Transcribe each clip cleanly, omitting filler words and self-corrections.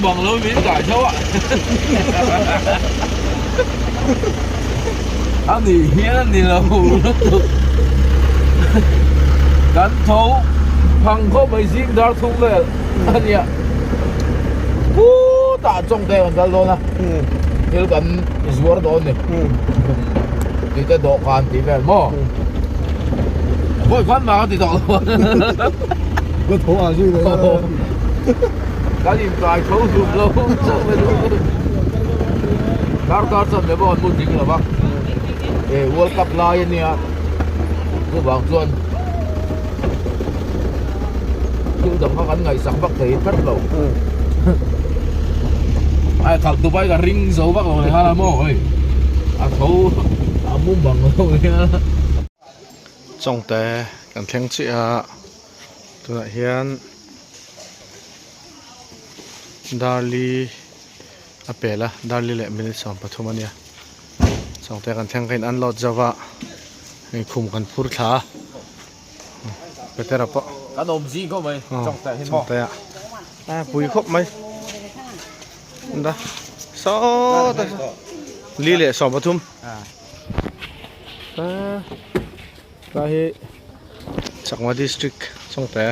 bang lo min kai tho a. A nih hian a ni lo lutuk. Kan tho phang khawp mai zing dar thum vel a nia. Putah chawngte kan kal dawn a. Thil kan zuar dawn ni. Tih te dawhkan tih vel maw. Vawi khan mah ka ti tawh lo. Ka tho ah zui leh a. Kan inkai tho hlum lo chauh mai chu. Darkar chuan leh pawh an mu ding lo va. E World Cup lai a nia. Chuvang chuan thil dang kha kan ngaihsak vak thei tlat lo. Ai khalh Dubai ka ring zo vak lo leh nghal a maw hei. A tho a mum bang lo nia. Chawngte kan thleng chiah a tunah hian Darli a pel a Darli leh minute 13 a nia Chawngte kan thleng kha in unload zo va hei khum kan phur thla a Petera pawh Kan awm zing khawp mai Chawngte hi maw Chawngte ah a pui khawp mai da sawta li leh 13 ta ta hi Chakma district Chawngte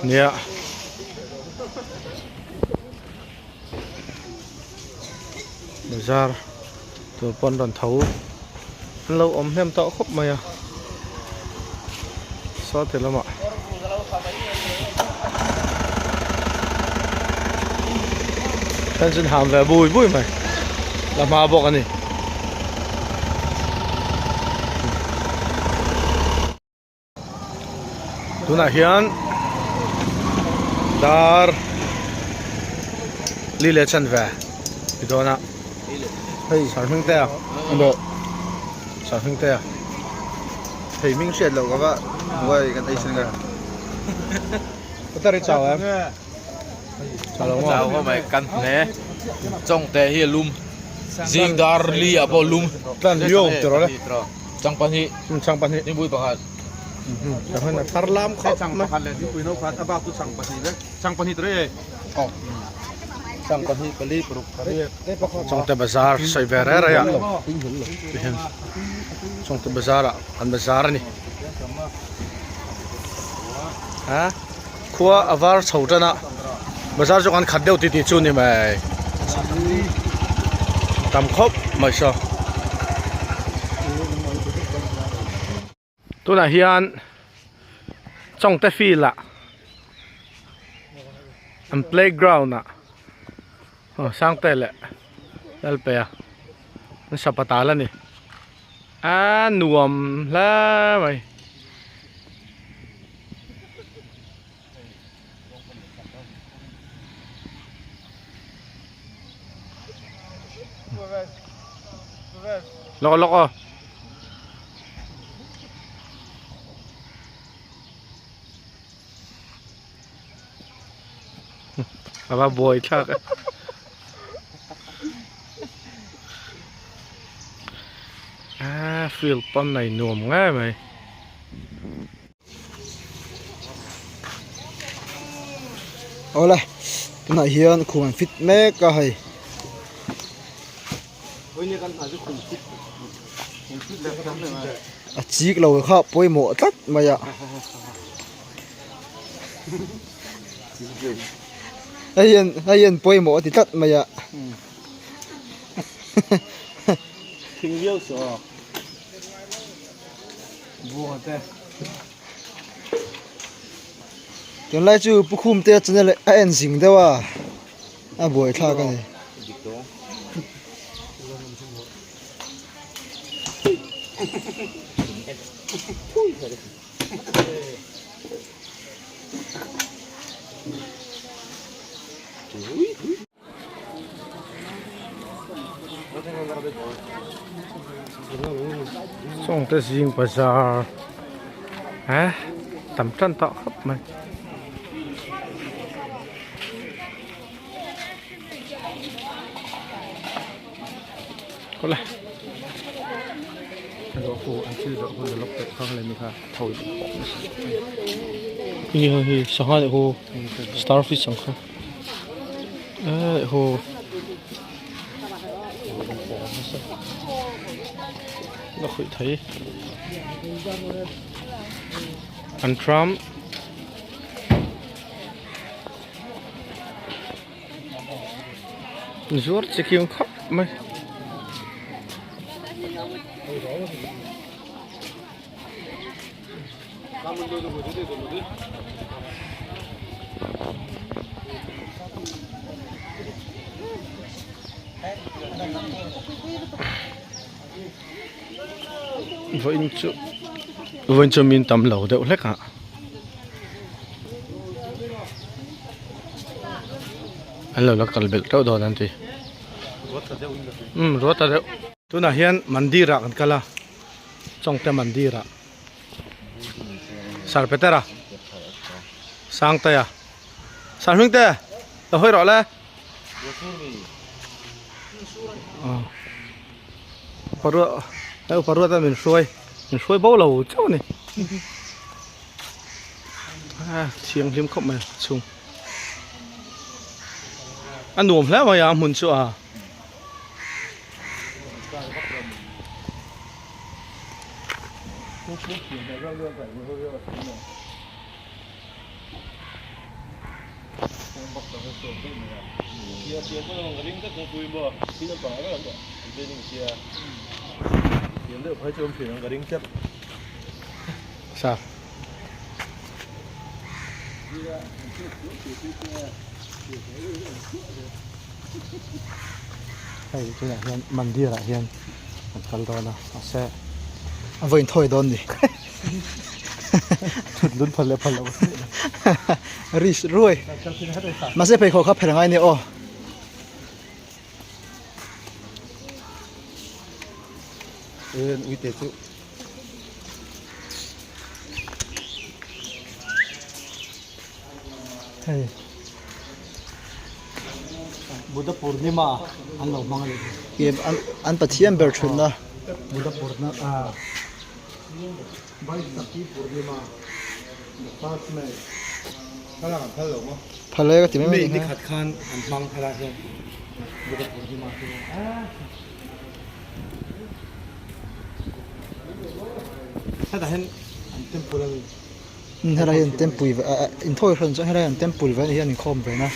nia bazar tur pawn rawn tho an lo awm hnem tawh khawp mai a sawti lamah then chu an ham ve bui bui mai la hma bawk a ni. Tunah hian dar li leh chanve ti dawn a hei sarhming te a sarhming te a hei hming hriat loh ka va hmuai kan ei sin ka ka ri chau em chau lo maw chau khawp mai kan hne chawngte hi a lum zing dar li ah pawh lum tlan liau ti rawh le chang pahnih chang pahnih dingpui pakhat chang a thar lam khawp chang pakhat leh dingpui no khat a bak chu chang pahnih vek chang pahnih tura e chang pahnih pali paruk chawngte bazar sawi ve reng reng a tihian chawngte bazar ah an bazar a ni a khua a var chho tan a bazar chu kan khat deuh tih tih chu a ni mai tam khawp mai saw tunah hian chawngte field ah an playground ah aw sangte leh lalpeia an sapatal a ni a nuam hle mai. Lawk lawk aw. A va buai thlak e. A field pawn nei nuam ngei mai. Awle tunah hian khum an fit mek a hei. A chik lo kha pawimawh tlat mai a hei hian hei hian pawimawh a ti tlat mai a. Tunlai chu Pu Khumte channel a en zing deuh a a buaithlak a ni. Chawngte zing bazar eh tam tan tawh khawp mai. Khawlai hi hei sangha leh hu starfish ang kha. Eh haw la khawih thei an tram zuar chi kim khawp mai. Vawiin chu vawiin chu min tam lo deuh hlek a. An lo la kal belh teuh dawn an ti. Umm ruat ta deuh. Tunah hian mandir ah kan kal a. Chawngte mandir ah. Sir Petera. Sangtea. Sir Hmingte lo hawi rawh le. Parua hei parua te min hruai min hruai bo lo chauh a ni a thianghlim khawp mai chhung a nuam hle mai a hmun chu a. Sa. Hei tunah hian mandir ah hian an kal dawn a mahse a vawiin thawi dawn ni. Thut lun phal leh phal loh. Risk ruai. Mahse pheikhawk kha pher angai nia aw. En uite chu. Hei. Buddha Purnima an lo hmang a ni. An Pathian ber thutna. Buddha Purnima. Baisakhi Purnima the first May. Phal e ka ti mai mai Mi nikhat khan an hmang helai hian Buddha Purnima hi hetah hian an temple a ni. Helai hian temple inthawi hran chuan helai hian temple ve a ni hian inkhawm ve na.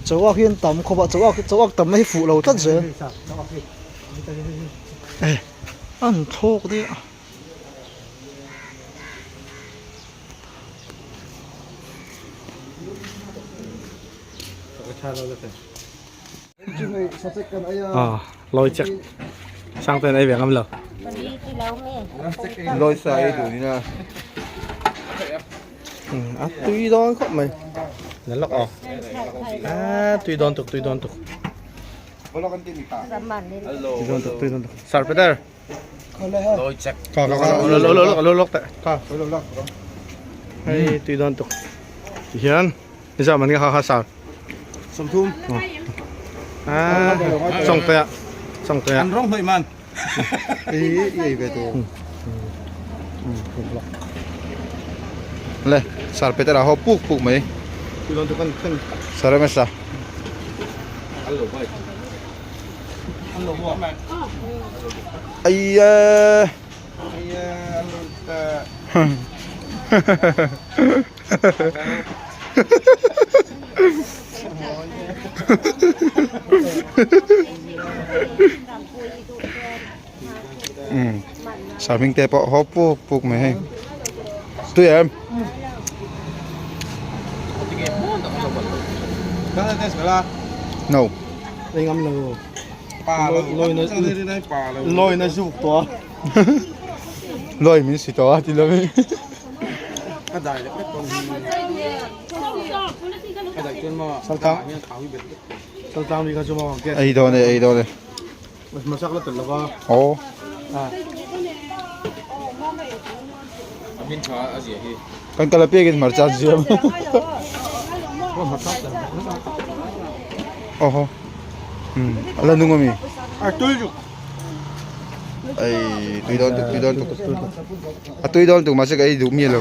Chawak hi an tam khawp a chawak chawak tam na hi fuh lo tlat zel e an thlawk daih a. Loi check sang tên ei ve ngam lo. Loi sa ei duh ni na. A tui dawn khawp mai. Nan lawk aw. A tui dawn tuk tui dawn tuk. Tui dawn tuk tui dawn tuk. Sir Peter. Loi check. Lo lo lo lo lawk teh. Hei tui dawn tuk. Tihian nizam man nge kha kha sir. Sawmthum. A chawngte ah chawngte ah. An rawng hnawih man. Ei ei ve tu. Le sar Peter a ho puk puk mai. Sar em sa. Ai Sa hming te pawh haw puk puk mai hei tui em no loi na zuk tawh loi min si tawh a ti lo mi Saltang mi kha chu maw ei dawn e ei dawn e masak la tel lova aw Min tha a zia hi. Kan kal apiangin hmarcha an siam. Oho. Um ala nung ami. A tui tuk. Ei tui dawn tuk tui dawn tuk. A tui dawn tuk mahse ka ei duh miah lo.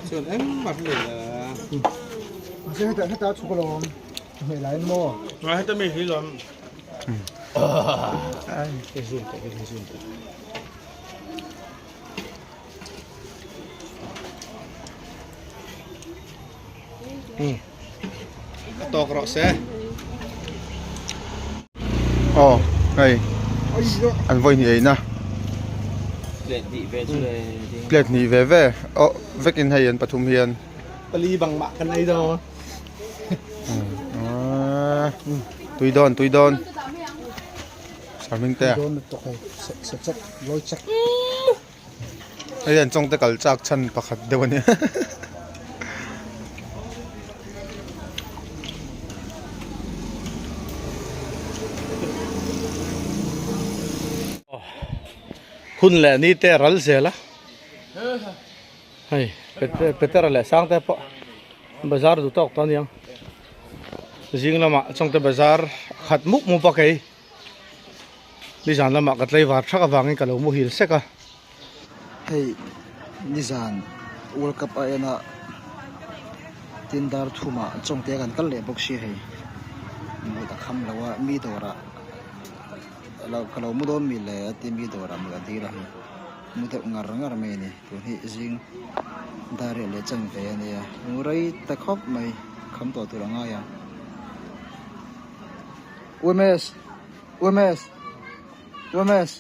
Chuan engmah hre lo. Mahse heta heta chhuk alawm hmeh lai maw. Ngai heta mi hi lawm. A tawk rawh se. Aw hei an vawi hnih eina Plate hnih ve chu le plate hnih ve ve aw vekin hei an pathum hian Pali bang mah kan ei dawn. Tui dawn tui dawn Sarming te Dawn lutuk hei sek sek sek lawi chek. Hei an chawngte kal chak chhan pakhat deuh a nia. Hun leh ni te ral zel a hei Petera leh Sangte pawh bazar duh tawk tawh a niang zing lamah chawngte bazar a khat mup mup a kei. Nizan lamah ka tlaivar thak avangin ka lo muhil sek a. Hei nizan World Cup a en a tin dar thumah chawngte kan kal leh bawk sia hei mut a kham lo a mi dawrah ka lo mu dawn mi le a ti mi dawrah mut a dil a hei mu deuh ngar ngar mai a ni tun hi zing dar riah leh chan ve a nia mu rei ta khawp mai kham tawh tur a ngai ang. UMS UMS UMS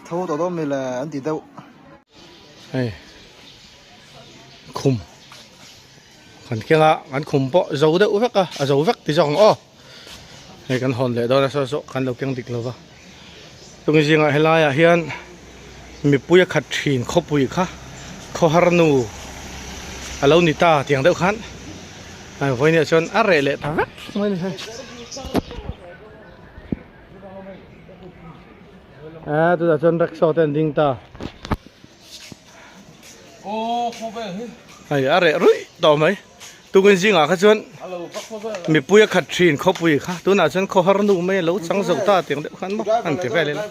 tho tawh dawn mi le an ti deuh. Hei khum kan keng a kan khum pawh zo deuh vek a a zo vek ti zawk ang aw hei kan hawn leh dawn a saw saw kan lo keng dik lo va chumi zingah helaiah hian mipui a khat thin khawpui kha khawhar nu a lo ni ta tiang deuh khan. Hei vawiin ah chuan a reh leh ta vek mai ni hei a tunah chuan rickshaw te an ding ta hei a reh ruih tawh mai tukin zingah kha chuan mipui a khat thin khawpui kha tunah chuan khawhar nu mai a lo chang zo ta tiang deuh khan maw an ti vel ila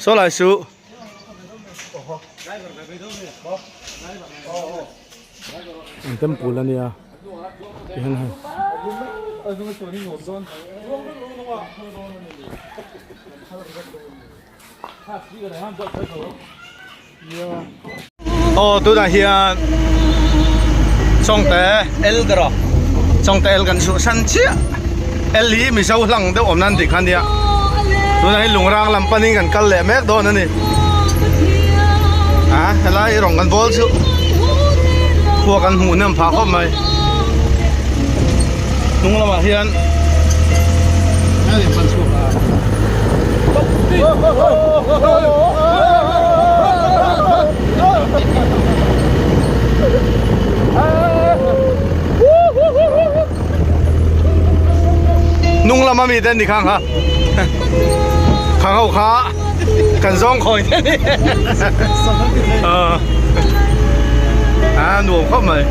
saw lai suh. An temple a nia tihian hei aw tunah hian chawngte L ka rawh chawngte L kan chhuah san chiah L hi mizo hlang deuh awm nan tih kha nia tunah hi lungrang lam panin kan kal leh mek dawn a ni a helai rawng kan bawl chu khua kan hmuh hnem phah khawp mai hnung lamah hian Hnung lama mi te an ni khang kha khang ho kha kan zawng khawi te ni a nuam khawp mai.